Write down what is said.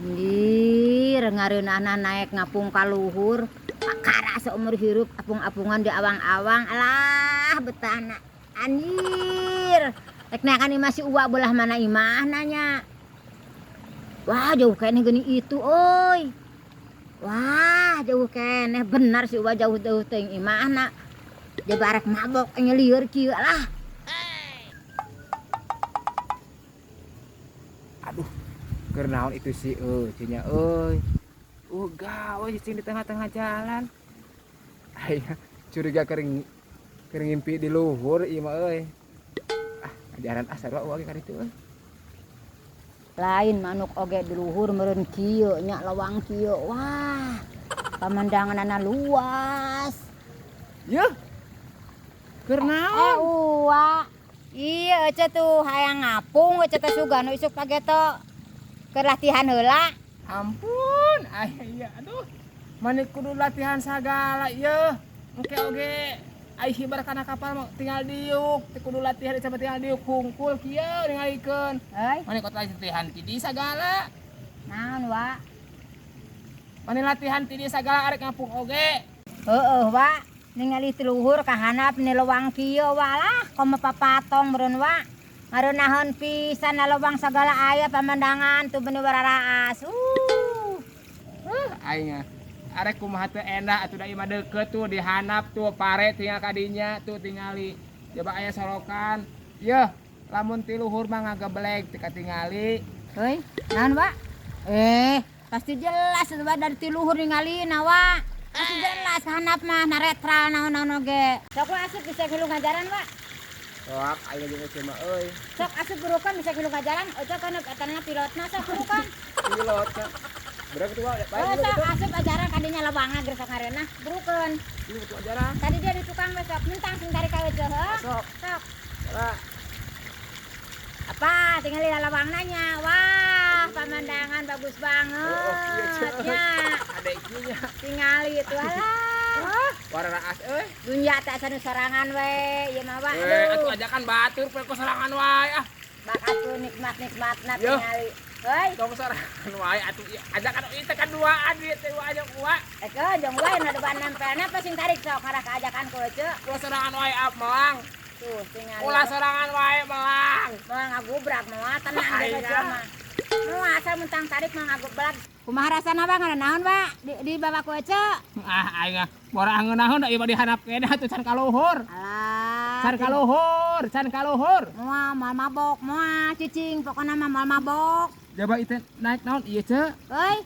Ih, ngareunahna naek ngapung ka luhur. Kakara seumur hirup apung-apungan di awang-awang. Alah, betahna. Anjir. Rek naekan imah si Uwa belah mana imahna nya. Wah, jauh keneh geuning itu euy. Wah, jauh keneh benar si Uwa jauh-jauh teuing imahna. Jaba arek mabok nya lieur kieu lah. Aduh, keur naon itu si euy nya euy. Gawe cicing di tengah-tengah jalan. Aing curiga kering kering ngimpi di luhur ieu mah euy. Ah, ajaran ah sarua uang ka ditu euy. Lain manuk oge di luhur meureun kieu nya lawang kieu. Wah, pamandanganna luas. Yeuh. Keur naon? Uwa. Iya, ece tuh hayang ngapung ece teh sugan isuk page teh keur latihan heula. Ampun, aya iya aduh. Mani kudu latihan sagala ieu. Engke oge ai hibar kana kapal mah tinggal diuk, teu kudu latihan sama tinggal diuk hungkul kieu ningalikeun. Heuy, Mani kok latihan ti di sagala. Naon wa? Mani latihan ti di sagala arek ngapung oge. Heeh, wa. Ningali ti luhur ka handap ni lewang kieu walah komo papatong meureun wa. Ngareunahon pisan lewang sagala aya pamandangan tuh beuni wararaas. Aing arek kumaha teu endah atuh da ieu mah deukeut tuh di handap tuh pare tinggal ka dinya tuh tingali. Coba aya sorokan. Yeuh, lamun ti luhur mah ngageblek teu katingali. Heuy, naon wa? Pasti jelas atuh wa dari ti luhur ningalina wa. Pasti jelas handap mah naretral naon-naon oge. Sok wa asup bisa ngilu ngajaran wa. Sok aing jeung ece mah euy. Sok asup burukan bisa ngilu ngajaran. Ojo kana etana pilotna sok burukan. Pilot. Berapa tuh, Wak? Oh, sok asup ajaran kadinya lewangna geus sok ngareunah burukeun. Ieu tuh ajaran. Tadi dia di tukang we sok mentang sing tarik ka ece heuh. Sok. Sok. Lah. Apa tinggal di lawangna nya. Wah, pemandangan bagus banget. Oh, iya, nya. Ada ieu nya. Tingali itu alah. Wah, wararaas euy. Dunya teh asa nu sorangan we, ieu mah wa. Atuh ajakan batur poe ku sorangan wae ah. Bakat tuh nikmat-nikmatna tingali. Heuy. Tong sorangan wae atuh ajakan ieu teh kaduaan ieu teh wae jeung uwa. Eke jeung wae nu depan nempelna apa sing tarik sok ngarah ka ajakan ku ece. Ulah sorangan wae ap melang. Tuh tingali. Ulah sorangan wae melang. Moal ngagubrak moal tenang jeung ece mah. Moal asal mentang tarik mah ngagubrak. Kumaha rasana Bang? Ngeunaheun, Pak? Di bawa ku ece. Ah, aing ah bora ngeunaheun da ieu mah dihandap keneh atuh can ka luhur. Alah. Can ka luhur, can ka luhur. Moal moal mabok, moal cicing pokona mah moal mabok. Jaba ieu naik naon ieu ce? Euy,